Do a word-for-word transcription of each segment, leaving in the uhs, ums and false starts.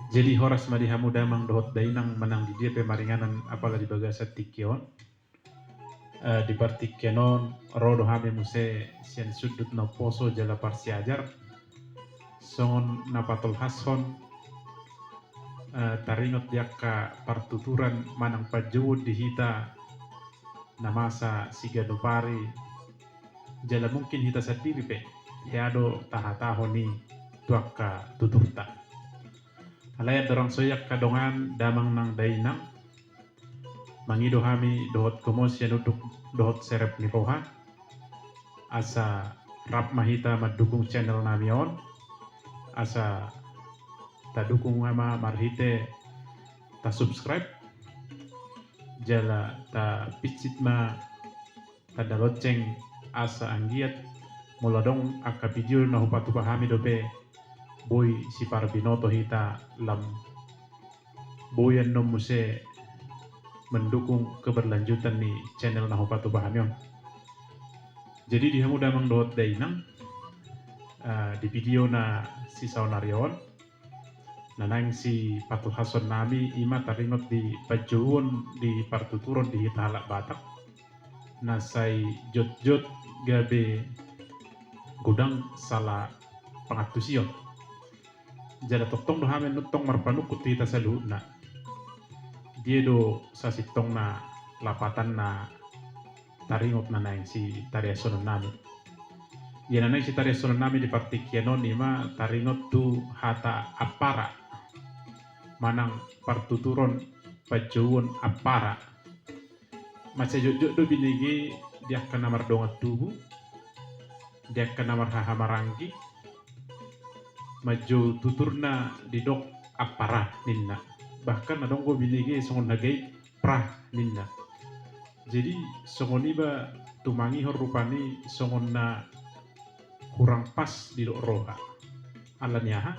Jadi horas ma di hamu damang dohot dainang manang di dia pe maringanan apala di bagasan tingki on. Eh, di partingkian on ro do hami muse sian sundut na poso jala parsiajar. Songon na patolhashon, eh, taringot di angka partuturan manang panjouon di hita na masa siganup ari, jala mungkin hita sandiri pe hea do tahatahon i tu angka tuturta. Alai andorang so i angka dongan damang nang dainang, mangido hami dohot komo sian unduk dohot serep ni roha, asa rap ma hita mandukung channel nami on, asa tadukung ma marhite tasubscribe, jala tapincit ma tanda lonceng asa anggiat molo adong angka video na hupatupa hami dope boi siparbinoto hita lam boi annon muse mendukung keberlanjutan ni channel na hupatupa hami on. Jadi di hamu damang dohot dainang, eh, di video na sisaonari on, na naeng sipatolhashon nami ima taringot di panjouon di partuturon di hita halak Batak na sai jotjot gabe godang sala pangantusion. Jala tongtong do hami annon tong marpanungkun tu hita saluhutna. Dia do sasintongna lapatan na taringot na naeng sitariashonon nami. Ia na naeng sitariashonon nami di partingkian on ima taringot tu hata ampara manang partuturon panjouon ampara. Mansai jotjot do binege di angka na mardongan tubu, di angka na marhahamaranggi, manjou tuturna didok ampara ninna. Bahkan adong do binege songon na gabe pra ninna. Jadi songon iba tumangihon rupani songon na hurang pas didok roha. Alani aha?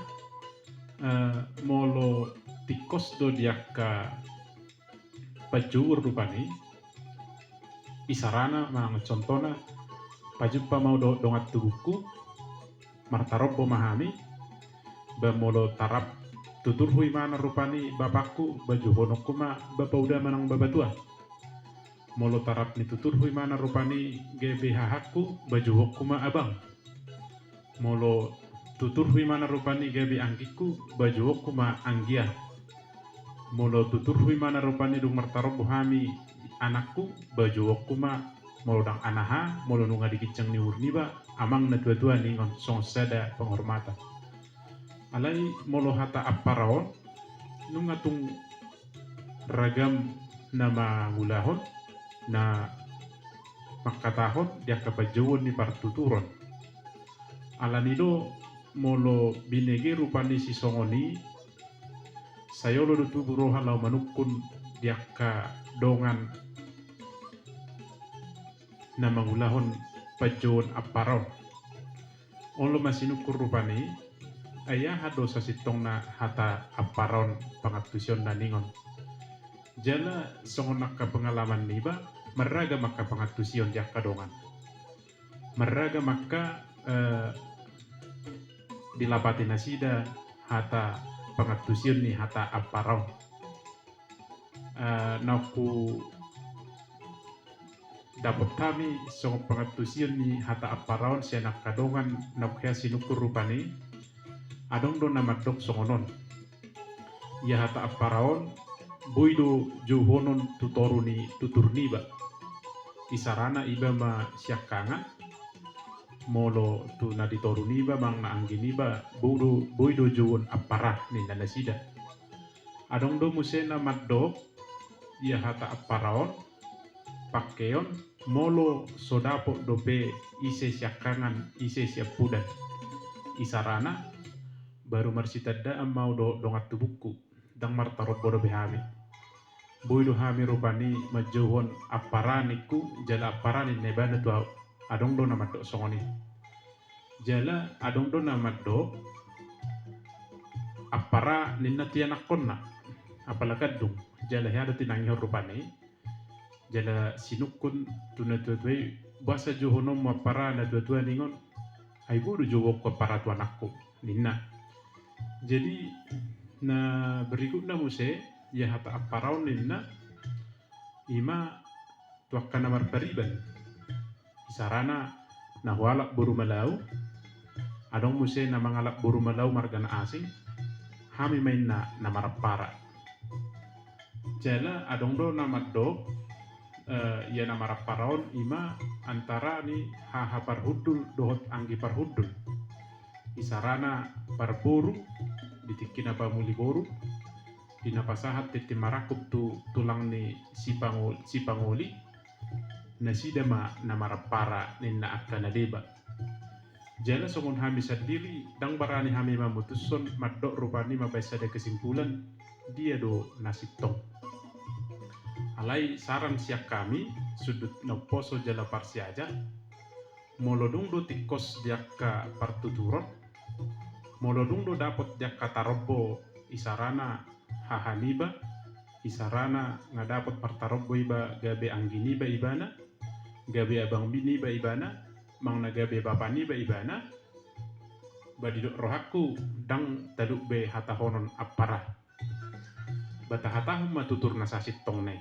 Eh, molo tingkos do di angka panjouon rupani, isarana manang contohna, pajumpa ma au dohot dongan tubungku, martarombo ma hami, ba molo tarap tuturhu imana rupani bapakku, ba jouhononku ma bapa uda manang bapa tua. Molo tarap ni tuturhu imana rupani gabe hahangku, ba jouhonku ma abang. Molo tuturhu imana rupani gabe anggingku, ba jouhonku ma anggia. Molo tuturhu imana rupani dung martarombo hami anakku, ba jouhonku ma molo dang anaha, molo nunga di ginjang ni umur niba, amang na tuatua ningon songon sada penghormatan. Alai molo hata ampara on, nunga tung ragam na mangulahon, na mangkatahon di angka panjouon ni partuturon. Alani do molo binege rupani sisongon i, sai olo do tubu roha laho manungkun di angka dongan na mangulahon panjouon ampara on. Olo ma sinungkun rupani, ai aha do sasintongna hata ampara on pangantusionna ningon. Jala songon angka pengalaman niba, marragam angka pangantusion di angka dongan. Marragam angka, eh, dilapati nasida hata pangantusion ni hata ampara on. Eh, na hudapot hami songon pangantusion ni hata ampara on sian angka dongan na hea sinungkun rupani, adong do na mandok songon on. Ia hata ampara on, boi do jouhonon tu toru ni tutur niba. Isarana iba ma siangkangan, molo tu na di toru niba manang na anggi niba, boi do, boi do jouon ampara ninna nasida. Adong do muse na mandok, ia hata ampara on, pangkeon, molo so dapot dope ise siangkangan, ise siampudan. Isarana, baru marsitandaan ma au dohot dongan tubungku, dang martarombo dope hami. Boi do hami rupani manjouhon ampara ningku, jala ampara ninna ibana tu au. Adong do na mandok songon i. Jala adong do na mandok ampara ninna tu ianakkonna, apala gandung, jala hea do tinangihon rupani. Jala sinungkun tu na tuatua i, boasa jouhononmu ampara na tuatua ningon, ai boi do jouonku ampara tu anakku ninna. Jadi Na berikutna muse, ia hata ampara on ninna, ima tu angka na marpariban. Isarana na hualap boru Malau, adong muse na mangalap boru Malau marga na asing, hami ma inna na marampara. Jala adong do na mandok, eh, ia na marampara on ima antara ni haha parhundul dohot anggi parhundul. Isarana parboru di tingki na pamuli boru, di na pasahat tintin marangkup tu tulang ni sipangol-, sipangoli, nasida ma na marampara ninna angka na deba. Jala songon hami sandiri, ndang barani hami mamutushon mandok rupani mambaen sada kesimpulan, dia do na sintong. Alai saran sian hami, sundut na umposo jala parsiajar, molo dung do tingkos di angka partuturon, molo dung do dapot di angka tarombo isarana haha niba, isarana nga dapot partarombo iba gabe anggi niba ibana, gabe abang niba ibana, manang na gabe bapa niba ibana, ba didok rohangku ndang talup be hatahonon ampara. Ba tahatahon ma tutur na sasintongna i,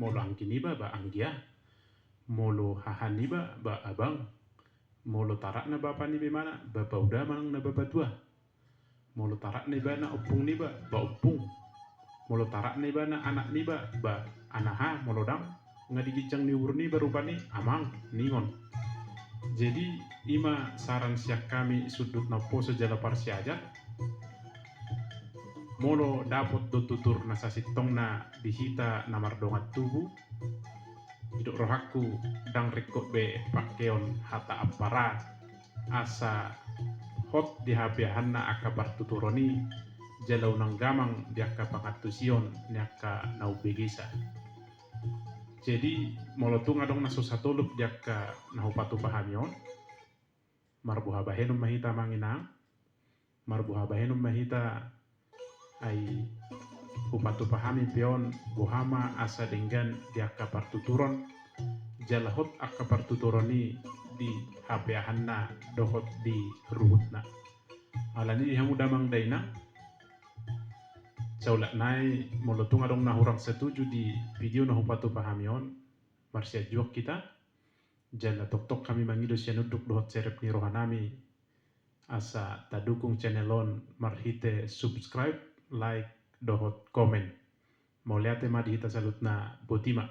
molo anggi niba ba anggia, molo haha niba ba abang, molo tarakna bapa niba ibana ba pauda manang na bapa tua. Molo tarakna ibana ompung niba ba ompung. Molo tarakna ibana anak niba ba anaha, molo ndang nga di ginjang ni umur niba rupani amang ningon. Jadi ima saran sian hami sundut na umposo jala parsiajar. Molo dapot do tutur na sasintongna di hita na mardongan tubu, didok rohangku ndang ringkot be pangkeon hata ampara asa hot di hapeahanna angka partuturon i, jala unang gamang di angka pangantusion ni angka na umbegesa. Jadi molo tung adong na so satolop di angka na hupatupa hami on, marboha bahenon ma hita amang inang, marboha bahenon ma hita, ai hupatupa hami pe on boha ma asa denggan di angka partuturon, jala hot angka partuturon i di hapeahanna dohot di ruhutna. Alani i di hamu damang dainang, saulak nai molo tung adong na hurang setuju di video na hupatupa hami on, marsianjuan hita, jala tongtong hami mangido sian unduk dohot serep ni rohanami asa tadukung channel on marhite subscribe, like, dohot komen. Mauliate ma di hita saluhutna, boti ma.